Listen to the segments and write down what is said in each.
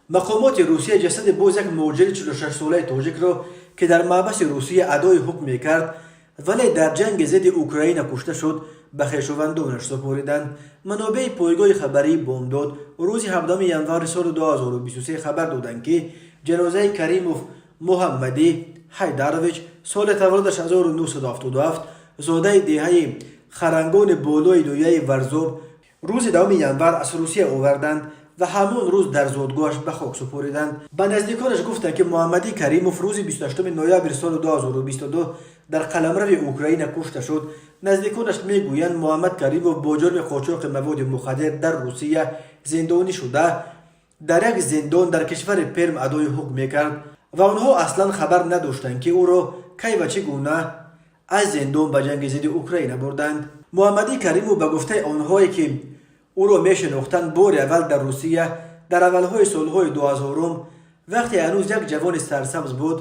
Мақомоти Русия ҷасади боз як муҳоҷири 46-солаи тоҷикро, ки дар маҳбаси Русия адои ҳукм мекард, вале дар ҷанги зидди Украина кушта шуд, ба хешовандонаш супориданд. Манобеи пойгоҳи хабарии «Бомдод» рӯзи 17 январи соли 2023 хабар доданд, ки ҷанозаи Каримов Муҳаммадӣ Ҳайдарович, соли таваллудаш 1977, зодаи деҳаи Харангони Болои ноҳияи Варзоб, рӯзи 10 январ аз Русия оварданд ва ҳамон рӯз дар зодгоҳаш ба хок супориданд. Ба наздиконаш гуфтанд, ки Муҳаммадӣ Каримов рӯзи 28 ноябри соли 2022 дар қаламрави Украина кушта шуд. Наздиконаш мегӯянд, Муҳаммад Каримов бо ҷурми қочоқи маводи мухаддир дар Русия зиндонӣ шуда, дар як зиндон дар кишвари Перм адои ҳукм мекард ва онҳо аслан хабар надоштанд, ки ӯро кай ва чӣ гуна аз зиндон ба ҷанги зидди Украина бурданд. Муҳаммадӣ Каримов, ба гуфтаи онҳое, ки ӯро мешинохтанд, бори аввал дар Русия дар аввалҳои солҳои 2000-ум, вақте ҳанӯз як ҷавони сарсабз буд,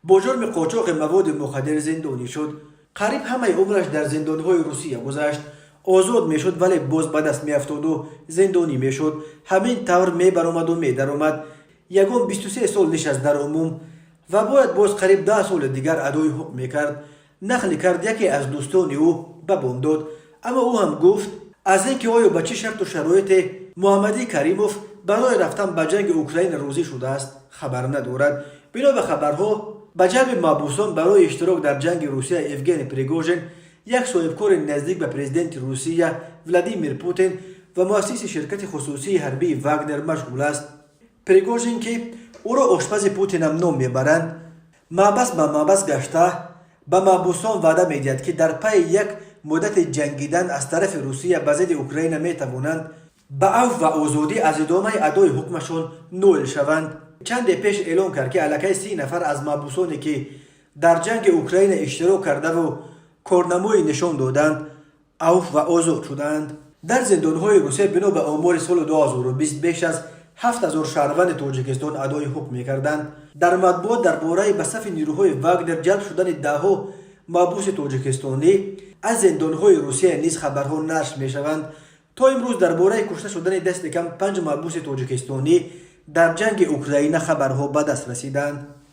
бо ҷурми қочоқи маводи мухаддир зиндонӣ шуд. Қариб ҳамаи умраш дар зиндонҳои Русия гузашт. Озод мешуд, вале боз ба даст меафтоду зиндонӣ мешуд. Ҳамин тавр мебаромаду медаромад. Ягон 23 сол нишаст дар умум ва бояд боз қариб 10 соли дигар адои ҳукм мекард, нақл кард яке аз дӯстони ӯ ба «Бомдод». Аммо ӯ ҳам гуфт, аз ин ки оё ба чӣ шарту шароите Муҳаммадӣ Каримов барои рафтан ба ҷанги Украина розӣ шудааст, хабар надорад. Бино ба хабарҳо, ба ҷалби маҳбусон барои иштирок дар ҷанги Русия Евгений Пригожин, як соҳибкори наздик ба президенти Русия Владимир Путин ва муассиси ширкати хусусии ҳарбии «Вагнер», машғул аст. Пригожин, ки ӯро ошпази Путинам ном мебаранд, маҳбас ба маҳбас гашта, ба маҳбусон ваъда медиҳад, ки дар пайи як муддати ҷангидан аз тарафи Русия ба зидди Украина метавонанд ба афв ва озодӣ аз идомаи адои ҳукмашон ноил шаванд. Чанде пеш эълон кард, ки аллакай 30 нафар аз маҳбусоне, ки дар ҷанги Украина иштирок кардаву корнамоӣ нишон доданд, афв ва озод шуданд. Дар зиндонҳои Русия, бино ба омори соли 2020, беш аз 7000 шаҳрванди Тоҷикистон адои ҳукм мекарданд. Дар матбуот дар бораи ба сафи нирӯҳои «Вагнер» ҷалб шудани даҳҳо маҳбуси тоҷикистонӣ аз зиндонҳои Русия низ хабарҳо нашр мешаванд. То имрӯз дар бораи кушта шудани дасти кам панҷ маҳбуси тоҷикистонӣ дар ҷанги Украина хабарҳо ба даст расиданд.